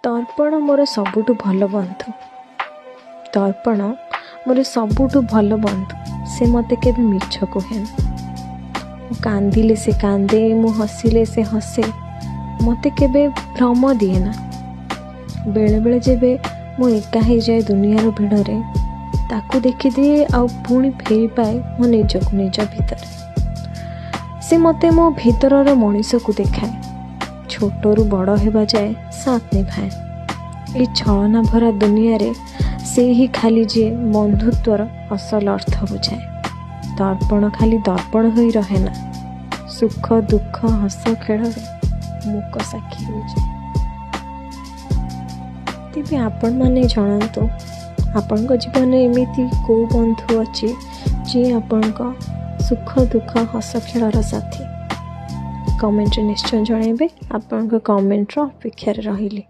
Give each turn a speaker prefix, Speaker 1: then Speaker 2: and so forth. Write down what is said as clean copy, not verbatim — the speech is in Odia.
Speaker 1: ଦର୍ପଣ ମୋର ସବୁଠୁ ଭଲ ବନ୍ଧୁ। ଦର୍ପଣ ମୋର ସବୁଠୁ ଭଲ ବନ୍ଧୁ, ସେ ମୋତେ କେବେ ମିଛ କୁହେନା। ମୁଁ କାନ୍ଦିଲେ ସେ କାନ୍ଦେ, ମୁଁ ହସିଲେ ସେ ହସେ, ମୋତେ କେବେ ଭ୍ରମ ଦିଏନା। ବେଳେବେଳେ ଯେବେ ମୁଁ ଏକା ହେଇଯାଏ ଦୁନିଆର ଭିଡ଼ରେ, ତାକୁ ଦେଖିଦିଏ ଆଉ ପୁଣି ଫେରି ପାଏ ମୋ ନିଜକୁ ନିଜ ଭିତରେ। ସେ ମୋତେ ମୋ ଭିତରର ମଣିଷକୁ ଦେଖାଏ, ଛୋଟରୁ ବଡ଼ ହେବା ଯାଏ ସାଥ ନିଭାଏ। ଏଇ ଛଳନା ଭରା ଦୁନିଆରେ ସେ ହିଁ ଖାଲି ଯିଏ ବନ୍ଧୁତ୍ୱର ଅସଲ ଅର୍ଥ ବୁଝାଏ। ଦର୍ପଣ ଖାଲି ଦର୍ପଣ ହୋଇ ରହେନା, ସୁଖ ଦୁଃଖ ହସ ଖେଳରେ ମୂକ ସାକ୍ଷୀ ହୋଇଯାଏ। ତେବେ ଆପଣମାନେ ଜଣାନ୍ତୁ, ଆପଣଙ୍କ ଜୀବନରେ ଏମିତି କେଉଁ ବନ୍ଧୁ ଅଛି ଯିଏ ଆପଣଙ୍କ ସୁଖ ଦୁଃଖ ହସ ଖେଳର ସାଥୀ? କମେଣ୍ଟରେ ନିଶ୍ଚୟ ଜଣାଇବେ। ଆପଣଙ୍କ କମେଣ୍ଟର ଅପେକ୍ଷାରେ ରହିଲି।